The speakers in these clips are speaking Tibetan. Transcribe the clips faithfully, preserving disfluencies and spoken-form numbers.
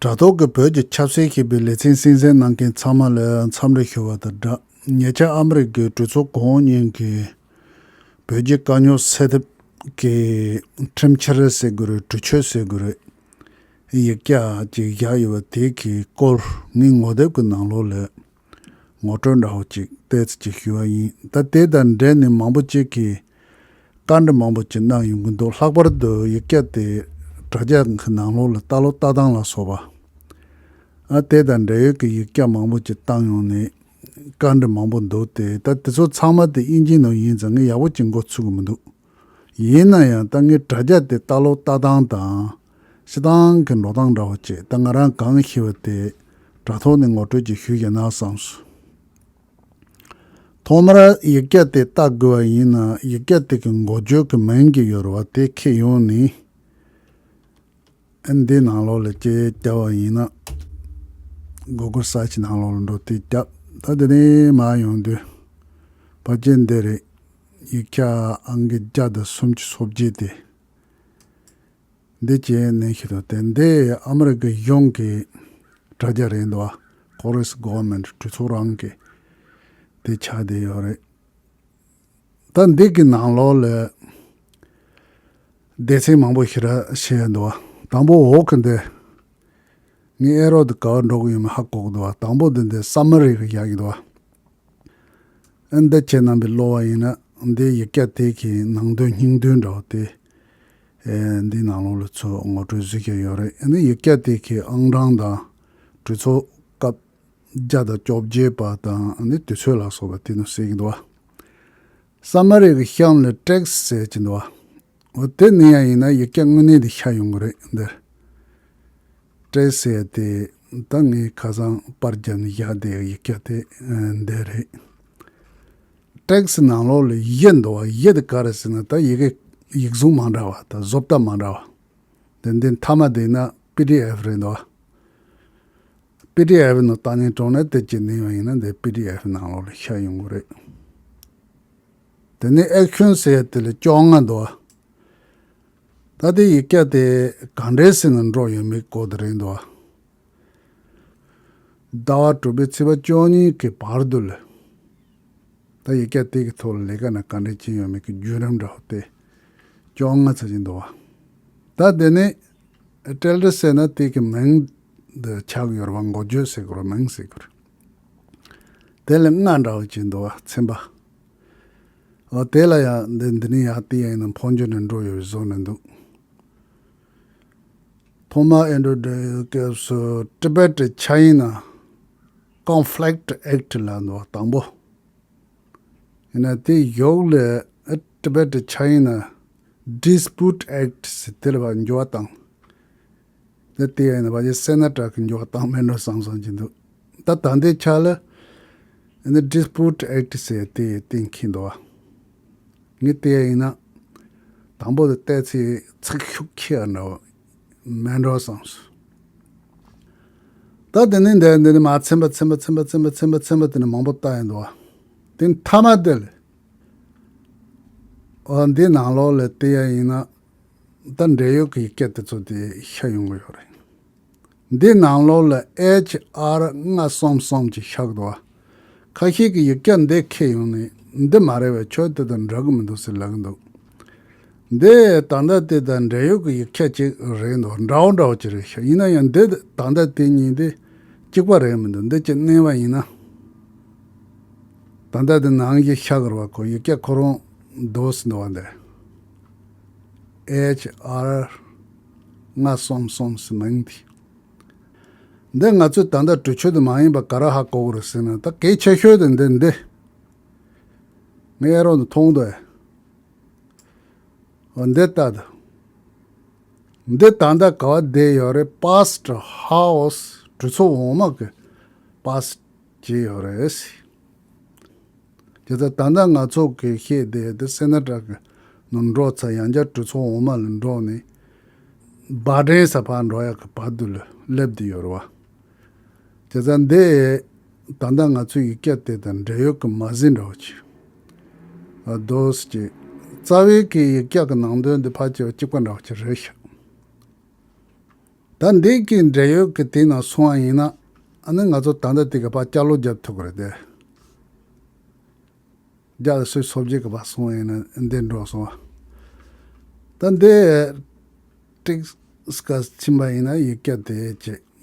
དྲ་ཐོག་གི་བོད་ཀྱི་ཆབ་སྲིད་ཞེས་པའི་ལེ་ཚན་གསན་གཟིགས་གནང་མཁན་ཚང་མ་ལ་འཚམས་འདྲི་ཞུ་བ་དང་སྦྲགས། ཉེ་ཆར་ཨ་མི་རི་ཀའི་གྲོས་ཚོགས་གོང་འོག་གཉིས་ཀྱིས་བོད་ཀྱི་དཀའ་རྙོག་སེལ་ཐབས་ཀྱི་ཁྲིམས་འཆར་ཟེར་དགོས་རེད། གྲོས་ཆོད་ཟེར་དགོས་རེད། ཡིག་སྐྱག་ཅིག་བཞག་ཡོད་པ་དེ་གི་སྐོར་ངས་ངོ་དེབ་ཀྱི་ནང་ལོགས་ལ་ངོ་སྤྲོད་འདྲ་བོ་ཅིག་ཏོག་ཙམ་ཅིག་ཞུ་བ་ཡིན། ད་དེ་དང་འབྲེལ་ནས་མང་པོ་ཅིག་གིས་བཀའ་འདྲི་མང་པོ་ཅིག་གནང་ཡོང་གི་འདུག། ལྷག་པར་དུ་ཡིག་སྐྱག་དེ་དྲ་རྒྱ་གི་ནང་ལོགས་ལ་ལྟ་ཀློག་ལྟ་སྟངས་ལ་སོགས་པ། ཨ་དེ་དང་འབྲེལ་ཡོད་ཀྱི་ཡིག་སྐྱག་མང་པོ་ཅིག་བཏང་ཡོང་ནས་བཀའ་འདྲི་མང་པོ་འདུག་སྟེ། ད་དེ་ཚོ་ཚང་མ་དེ་དབྱིན་ཇིའི་ནང་ཡིན་ཙང་ངས་ཡག་པོ་ཅིག་མགོ་ཚོད་ཀྱི་མི་འདུག། ཡིན་ན་ཡང་ད་ངས་དྲ་རྒྱ་དེ་ལྟ་ཀློག་ལྟ་སྟངས་དང་། སྤྱིར་བཏང་གི་འགྲོ་སྟངས་འདྲ་བོ་བྱས། ད་ང་རང་གང་ཤེས་པ་དེ་དྲ་ཐོག་ནས་ངོ་སྤྲོད་ཅིག་ཞུས་བཞག་ན་བསམས་སོང་། ཐོག་མར་ཡིག་སྐྱག་དེ་ལྟ་དགོས་པ་ཡིན་ན། ཡིག་སྐྱག་དེ་གི་འགོ་བརྗོད་ཀྱི་མིང་གི་ཡོད་རེད་བ། དེ་ཁྱེར་ཡོང་ནས། ཨ་འདི་ནང་ལོགས་ལ་ཅིག་བརྒྱབ་པ་ཡིན་ན། Google Search ནང་ལོགས་ལ་འགྲོ་དེ་བརྒྱབ། ད་དེ་ནས་མར་ཡོང་དུས་ཕལ་ཆེར་འདི་རེད། ཡིག་སྐྱག་ཨང་ཀི་བརྒྱ་དང་སུམ་ཅུ་སོ་བརྒྱད་དེ། འདི་བྱས་ནས་ཤི་དོ་དེ་འདི་ཨ་མི་རི་ཀའི་གཞུང་གི་དྲ་རྒྱ་རེད་འདུག་བ། Congress Government གྲོས་ཚོགས་རང་གི་དེ་ཆགས་བསྡད་ཡོད་རེད། ད་འདི་གི་ནང་ལོགས་ལ་སྡེ་ཚན་མང་པོ་ཞིག་ར་བཤད་འདུག་བ། དང་པོ་འོག་གི་འདི་ངའི་ཨེ་རོ་དེ་ག་བར་འགྲོ་གི་ཡོད་མེད་ཧ་གོ་གི་འདུག་བ། དང་པོ་འདི་འདི་Summary གི་བཞག་གི་འདུག་བ། ཨ་འདི་ཁྱེད་རྣམ་པས་ཀློག་པ་ཡིན་ན་འདི་ཡིག་སྐྱག་དེ་གི་ནང་དོན་སྙིང་དོན་འདྲ་བོ་དེ་ཨེ་འདི་ནང་ལོགས་ལ་ཚུར་ངོ་སྤྲོད་བཟོས་ཀྱི་ཡོད་རེད། ཨ་ནི་ཡིག་སྐྱག་དེ་གི་ཨང་གྲངས་དང་གྲོས་ཚོགས་སྐབས་བརྒྱ་དང་བཅོ་བརྒྱད་པ་དང་ཨ་ནི་དུས་ཚོད་ལ་སོགས་པ་དེ་ནང་གསལ་གྱི་འདུག་བ། Summary གི་གཤམ་ལ་Text ཟེར་གྱི་འདུག་བ། འོ་དེ་ནི་ཡང་ཡིན་ན་ཡིག་སྐྱག་དངོས་གནས་དེ་ཤར་ཡོང་གི་རེད་འདིར། Text ཟེར་དེ་ད་ངས་ཁ་སང་པར་བརྒྱབ་ནས་བཞག་དེ་ཡིག་སྐྱག་དེ་འདི་རེད། Text ནང་ལོགས་ལ་གཞི་འདུག་བ། གཞི་དེ་ག་རེ་ཟེར་ན་ད་ཡི་གེ་ཡིག་གཟུགས་མ་འདྲ་བ་དང་བཟོ་ལྟ་མ་འདྲ་བ། དེ་འདི་མཐའ་མ་དེ་ན་པི་ཌི་ཨེཕ་རེད་འདུག་བ། པི་ཌི་ཨེཕ་ནང་བཏང་ནས་གྲོང་ནས་དེ་ཅི་ནས་ཡང་ཡིན་ན་འདི་པི་ཌི་ཨེཕ་ནང་ལོགས་ལ་ཤར་ཡོང་གི་རེད། དེ་ནས་Action ཟེར་དེ་ལ་བཅོ་ལྔ་འདུག་བ། ད་དེ་ཡིག་སྐྱག་དེ་ག་འདྲས་ཟེར་ནས་འགྲོ་ཡོད་མེད་སྐོར་དེ་རེད་འདུག་བ། ཟླ་བ་དྲུག་པའི་ཚེས་པ་བཅུ་གཉིས་ཀྱི་བར་དུ་ལ། ད་ཡིག་སྐྱག་དེ་གི་ཐོག་ལ་ལས་ཀ་ན་ག་འདྲས་བྱས་ཡོད་མེད་ཀྱི་བརྒྱུད་རིམ་འདྲ་བོ་དེ་བཅོ་ལྔ་ཚར་གྱི་འདུག་བ། ད་དེ་ནས་Title ཟེར་ན་དེ་གི་མིང་འདི་ཆགས་ཡོད་རེད་བ། འགོ་བརྗོད་ཟེར་དགོས་རེད། མིང་ཟེར་དགོས་རེད། དེ་ལ་ལྔ་འདྲ་བོ་ཅིག་འདུག་བ། ཚན་པ། འོ་དེ་ལ་ཡང་འདི་འདི་ནས་ཡང་དེ་ཡང་ཡིན་ན་འཕོ་འགྱུར་ནས་འགྲོ་ཡོད་བཟོ་ནས་འདུག། ཐོག་མར་ཨེན་ཌྲུ་ཌེ་ཝིཌ་སྐབས་སུ་Tibet China Conflict Act ལབ་འདུག་བ། དང་པོ། ཡིན་ན་དེ་གཞུག་ལ་Tibet China Dispute Act ཟེར་དེ་ལ་བ་འགྱུར་བ་བཏང་། དེ་དེ་ཡིན་ན་བ་ཡི་སེ་ན་ཊར་གྱི་འགྱུར་བ་བཏང་མེད་འགྲོ་བསམ་བསམ་གྱི་འདུག། ད་ད་ལྟའི་ཆ་ལ་ཨ་ནི་Dispute Act ཟེར་དེ་གཏན་འཁེལ་འདུག་བ། ངས་དེ་ཡིན་ན་དང་པོ་དེ་བལྟས་ཚེ་ཚིག་ཤུགས་ཆེ་བ་འདྲ་བ་མེད་འགྲོ་བསམ་སོང་། ད་དེ་ནས་འདི་འདི་ནས་མ་ཚན་པ་ཚན་པ་ཚན་པ་ཚན་པ་ཚན་པ་ཚན་པ་དེ་ནས་མང་པོ་བལྟ་ཡིན་འདུག་བ། དེ་མཐའ་མ་དེ་ལ། འོ་འདི་ནང་ལོགས་ལ་དེ་ཡང་ཡིན་ན་ད་འབྲེལ་ཡོད་ཀྱི་ཡིག་སྐད་དེ་ཚོ་དེ་ཤར་ཡོང་གི་ཡོད་རེད། འདི་ནང་ལོགས་ལ་ཨེཆ་ཨར་ལྔ་གསུམ་གསུམ་གྱི་ཤག་འདུག་བ། ཁ་ཤས་ཀྱིས་ཡིག་སྐད་འདི་འཁྱེར་ཡོང་ནས་འདི་མ་རེད་པས། ཁྱོད་དེ་དང་འདྲ་གི་མི་འདུག་ཟེར་ལབ་གི་འདུག། འདི་ད་ལྟ་དེ་དང་འབྲེལ་ཡོད་ཀྱི་ཡིག་ཆ་ཅིག་རེད་འདུག། འདྲ་བོ་འདྲ་བོ་ཅིག་རེད་ཤག། ཡིན་ན་ཡང་འདི་ད་ལྟ་དེ་གཉིས་དེ་གཅིག་པ་རེད་མི་འདུག། འདི་ཅིག་གནས་པ་ཡིན་ན། ད་ལྟ་དེ་ནང་བཞིན་ཤག་རེད་བ། ཁོ་ཡིག་སྐད་ཁོ་རང་འདུག་ཟེར་འདུག་བ། འདི་ཨེཆ་ཨར་ལྔ་གསུམ་གསུམ་ཟེར་མིང་དེ། འདི་ང་ཚོས་ད་ལྟ་གྲོས་ཆོད་དུ་མ་ཡིན་པ་ག་རེ་ཧ་གོ་གི་རེད་ཟེར་ན། ད་གལ་ཆེ་ཤོས་དེ་འདི་འདི། ངས་ཨེ་རོ་འདི་མཐོང་འདུག་ཨེ། འོ་འདི་ལྟ་དང་། འདི་ད་ལྟ་ག་བ་བསྡད་ཡོད་རེད། Passed House གྲོས་ཚོགས་འོག་མ་གི་པཱ་སི་བྱས་ཡོད་རེད། དེ་ལྟར་ད་ལྟ་ང་ཚོ་གི་བཤད་བསྡད་དེ་སེ་ན་ཊར་གི་ནང་འགྲོ་ཚར། ཡང་བསྐྱར་གྲོས་ཚོགས་འོག་མ་ལ་འགྲོ་ནས་བྷ་ཌེན་ས་ཕར་འགྲོ་ཡག་གི་བར་དུ་ལ་སླེབས་བསྡད་ཡོད་རེད་བ། དེ་ཙང་འདི་ད་ལྟ་ང་ཚོའི་ཡིག་སྐད་དེ་དང་འབྲེལ་ཡོད་ཀྱི་མ་ཟིན་འདྲ་བོ་ཅིག་ཨ་དོ་ཟེར་གྱི། རྩ་བའི་གི་ཡིག་སྐད་ཀྱི་ནང་དོན་འདི་ཕལ་ཆེར་གཅིག་པ་འདྲ་བོ་ཅིག་རེད་ཤག། ད་འདི་གི་འབྲེལ་ཡོད་ཀྱི་དེ་ནང་སོང་བ་ཡིན་ན། ཨ་ནི་ང་ཚོ་ད་ལྟ་དེ་ག་ཕར་བསྐྱར་ལོག་རྒྱབ་ཐུབ་ཀྱི་རེད་དེ། རྒྱ་ལ་སུས་སོ་བརྒྱད་ག་ཕར་སོང་བ་ཡིན་ན་འདི་འགྲོ་སོང་བ། ད་འདི་ཏིག་སྐ་ཕྱིན་པ་ཡིན་ན་ཡིག་བརྒྱ་དེ་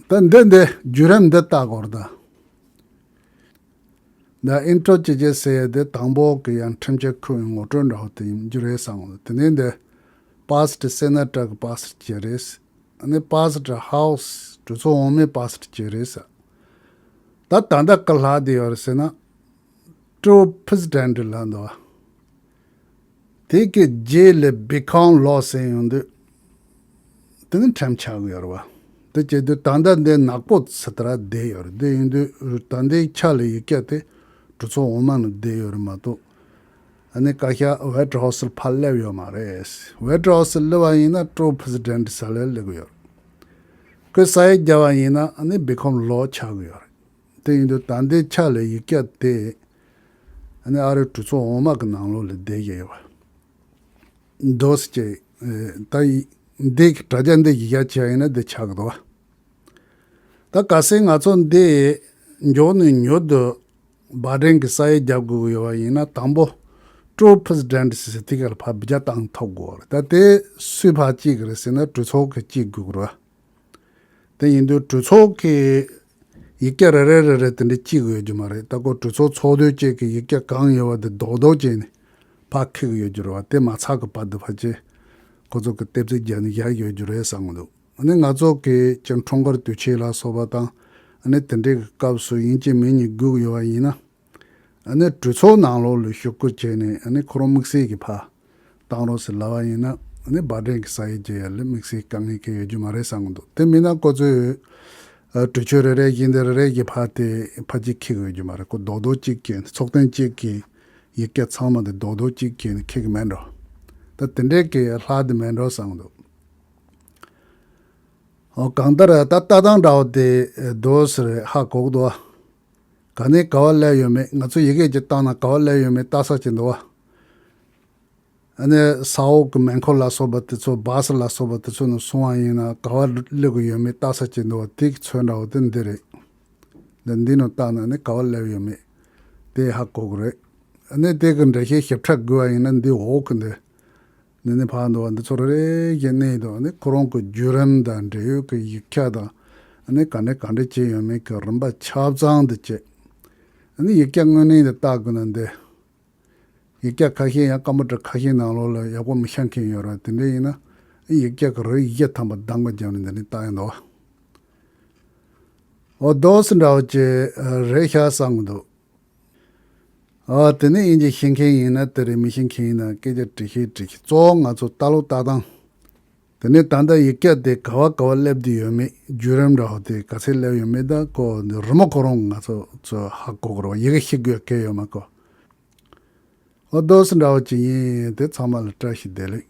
བྱེད། ད་འདི་འདི་བརྒྱུད་རིམ་འདི་ལྟ་དགོས་རེད་ད། ད་ཨིན་ཊྲོ་ཅི་ཅི་ཟེར་ཡ་དེ་དང་པོ་གི་ཡང་ཁྲིམས་ཆད་ཁུར་བའི་ངོ་སྤྲོད་འདྲ་བོ་དེ་ཡིན་རྒྱུ་རེད་བསམ་གི་འདུག་དེ་ནས་འདི་པ་སི་ཊི་སེ་ན་ཊ་གི་པ་སི་ཊི་ཅི་རེད། ཨ་ནི་པ་སི་ཊི་ཧའུ་སི་གྲོས་ཚོགས་འོག་མའི་པ་སི་ཊི་ཅི་རེད་ཟེར། ད་ད་ལྟ་ག་ལྷག་བསྡད་ཡོད་རེད་ཟེར་ན། ཊུ་པི་རེ་སི་ཌེན་ཊི་ལབ་འདུག་བ། དེ་གི་རྗེས་ལ་བི་ཀོམ་ལོ་ཟེར་ཡོང་དུས། དེ་ནི་ཁྲིམས་ཆགས་ཀྱི་ཡོད་རེད་བ། དེ་བྱེད་དུས་ད་ལྟ་འདི་ནག་པོ་ཚ་ཏི་ར་བསྡད་ཡོད་རེད། དེ་ཡིན་དུས་ད་ལྟའི་ཆ་ལ་ཡིག་བརྒྱ་དེ་གྲོས་ཚོགས་འོག་མ་ནས་བསྡད་ཡོད་རེད་མ་གཏོགས། ཨ་ནི་བཀའ་ཤག་ཝེ་ཊི་ཧའུ་སི་ལ་ཕར་སླེབས་ཡོད་མ་རེད། ཝེ་ཊི་ཧའུ་སི་ལ་སླེབས་པ་ཡིན་ན་ཊུ་པི་རེ་སི་ཌེན་ཊི་ས་ལ་སླེབས་ཀྱི་ཡོད་རེད། ཁོས་ས་ཡིག་བརྒྱབ་པ་ཡིན་ན་ཨ་ནི་བི་ཀོམ་ལོ་ཆགས་ཀྱི་ཡོད་རེད། དེ་ཡིན་དུས་ད་ལྟའི་ཆ་ལ་ཡིག་བརྒྱ་དེ་ཨ་ནི་ཨ་རིའི་གྲོས་ཚོགས་འོག་མ་གི་ནང་ལོགས་ལ་བསྡད་ཀྱི་ཡོད་པ། འདུག་སེ་བྱས། ད་ཡི་འདི་གི་དྲ་རྒྱ་འདི་ཡིག་བརྒྱ་བྱས་ཡིན་ན་འདི་ཆགས་ཀྱི་འདུག་བ། ད་གལ་སྲིད་ང་ཚོ་འདི་མགྱོགས་ནས་མྱུར་དུ་བྷའི་ཌེན་གྱི་ས་ཡིག་རྒྱབ་དགོས་ཀྱི་ཡོད་པ་ཡིན་ན། དང་པོ་ཊུ་པི་རེ་སི་ཌེན་ཊི་ཟེར་དེ་ག་ལ་ཕར་བརྒྱ་བཏང་ཐུབ་དགོས་རེད། ད་དེ་སུས་ཕར་བྱེད་ཀྱི་རེད་ཟེར་ན་གྲོས་ཚོགས་ཀྱིས་བྱེད་དགོས་ཀྱི་རེད་བ། དེ་ཡིན་དུས་གྲོས་ཚོགས་ཀྱིས་ཡིག་བརྒྱ་རེ་རེ་རེ་རེ་དེ་འདྲ་བྱེད་ཀྱི་ཡོད་རྒྱུ་མ་རེད། ད་ཁོ་གྲོས་ཚོགས་ཚོགས་དུས་གཅིག་གི་ཡིག་བརྒྱ་གང་ཡོད་པ་དེ་རྡོག་རྡོག་བྱས་ནས་ཕར་འཁྱེར་གྱི་ཡོད་རྒྱུ་རེད་བ། དེ་མ་ཚར་གི་བར་དུ་ཕལ་ཆེར་ཁོ་ཚོ་གི་ལྟེབ་རྩིག་བརྒྱབ་ནས་བཞག་ཡོད་རྒྱུ་རེད་བསམ་གྱི་འདུག་ཨ་ནི་ང་ཚོ་གི་ཅིག་འཁྲུངས་སྐར་དུས་ཆེན་ལ་སོགས་པ་དང་། ཨ་ནི་དེ་འདྲའི་གི་སྐབས་སུ་ཡིན་གཅིག་མིན་གཉིས་སྒུག་ཡོད་པ་ཡིན་ན། ཨ་ནི་གྲོས་ཚོགས་ནང་ལོགས་ལ་ཞུ་སྐུལ་བྱས་ནས་ཨ་ནི་ཁོ་རང་དམིགས་བསལ་གྱི་ཕར་བཏང་རོགས་ཟེར་ལབ་པ་ཡིན་ན། ཨ་ནི་བྷའི་ཌེན་གྱི་ས་ཡིག་བརྒྱབ་ཡ་ལ་དམིགས་བསལ་དཀའ་ངལ་གང་ཡོད་རྒྱུ་མ་རེད་བསམ་གྱི་འདུག་དེ་མིན་ན་ཁོ་ཚོས་ཨ་གྲོས་ཆོད་རེ་རེ་བཞིན་དེ་རེ་རེ་གི་ཕར་དེ་ཕར་ཅིག་འཁྱེར་གྱི་ཡོད་རྒྱུ་མ་རེད། ཁོ་རྡོག་རྡོག་གཅིག་གི་ཚོགས་ཐེངས་གཅིག་གི་ཡིག་བརྒྱ་ཚང་མ་དེ་རྡོག་རྡོག་གཅིག་གི་འཁྱེར་གྱི་མེད་འགྲོ། ད་དེ་འདྲའི་གི་ལྷག་དེ་མེད་འགྲོ་བསམ་གྱི་འདུག་འོ་གང་ལྟར་ད་ལྟ་སྟངས་འདྲ་བོ་དེ་འདུག་ཟེར་ཧ་གོ་གི་འདུག་བ། ག་ནས་ག་བ་སླེབས་ཡོད་མེད། ང་ཚོ་ཡི་གེ་ཅིག་བཏང་ན་ག་བ་སླེབས་ཡོད་མེད་ལྟ་ས་ཅིག་འདུག་བ། ཨ་ནི་ས་འོག་གི་མེ་འཁོར་ལ་སོགས་པ་དེ་ཚོ། བཱ་སི་ལ་སོགས་པ་དེ་ཚོ་ནང་སོང་བ་ཡིན་ན་ག་བ་སླེབས་ཀྱི་ཡོད་མེད་ལྟ་ས་ཅིག་འདུག་བ། དེ་གི་ཚོད་འདྲ་བོ་དེ་འདི་རེད། འདི་འདི་ནང་བལྟས་ན་ནི་ག་བ་སླེབས་ཡོད་མེད་དེ་ཧ་གོ་གི་རེད། ཨ་ནི་དེ་གི་འགྲེལ་བཤད་ཞིབ་ཕྲ་དགོས་པ་ཡིན་ན་འདི་འོག་གི་འདི་ནས་ནི་ཕར་འདུག་བ། འདི་ཚོ་རེ་རེ་བཞིན་གནས་འདུག་ཨ་ནི་ཁོ་རང་གི་བརྒྱུད་རིམ་དང་འབྲེལ་ཡོད་ཀྱི་ཡིག་ཆ་དང་། ཨ་ནི་ག་འདྲ་ག་འདྲ་བྱས་ཡོད་མེད་ཀྱི་རིམ་པ་ཆ་ཚང་དུ་བྱས། ཨ་ནི་ཡིག་ཆ་དངོས་གནས་དེ་བལྟ་དགོས་ན་འདི། ཡིག་ཆ་ཁ་ཤས་ཡང་ཀམ་པུ་ཊར་ཁ་ཤས་ནང་ལོགས་ལ་ཡག་པོ་མི་ཤེས་མཁན་ཡོད་རེད། དེ་འདྲ་ཡིན་ན་ཡིག་ཆ་གི་རིགས་བཞི་ཐམ་པ་གདམ་ག་བརྒྱབ་ནས་འདི་ནས་བལྟ་ཡ་འདུག་འོ་དོ་སི་འདྲ་བོ་ཅིག་རེད་ཤག་བསམ་གི་འདུག་ཨ་དེ་ནས་དབྱིན་ཇི་ཤེས་མཁན་ཡིན་ན་དེ་རེད། མི་ཤེས་མཁན་ཡིན་ན་སྐད་ཆ་དྲི་ཤེས་དྲི་ཤེས། གཙོ་བོ་ང་ཚོ་ལྟ་ལོག་ལྟ་སྟངས། དེ་ནས་ད་ལྟ་ཡིག་བརྒྱ་དེ་ག་བ་ག་བ་སླེབས་བསྡད་ཡོད་མེད། བརྒྱུད་རིམ་འདྲ་བོ་དེ་ག་ཚད་སླེབས་ཡོད་མེད། ད་ཁོ་འདི་རི་མོ་ཁོ་རང་ང་ཚོ་ཚོ་ཧ་གོ་གི་རེད་བ། ཡི་གེ་ཤེས་དགོས་གལ་ཡོད་མ་གོ། འོ་དོ་སི་འདྲ་བོ་ཅིག་ཡིན། དེ་ཚང་མ་ལ་བཀྲ་ཤིས་བདེ་ལེགས།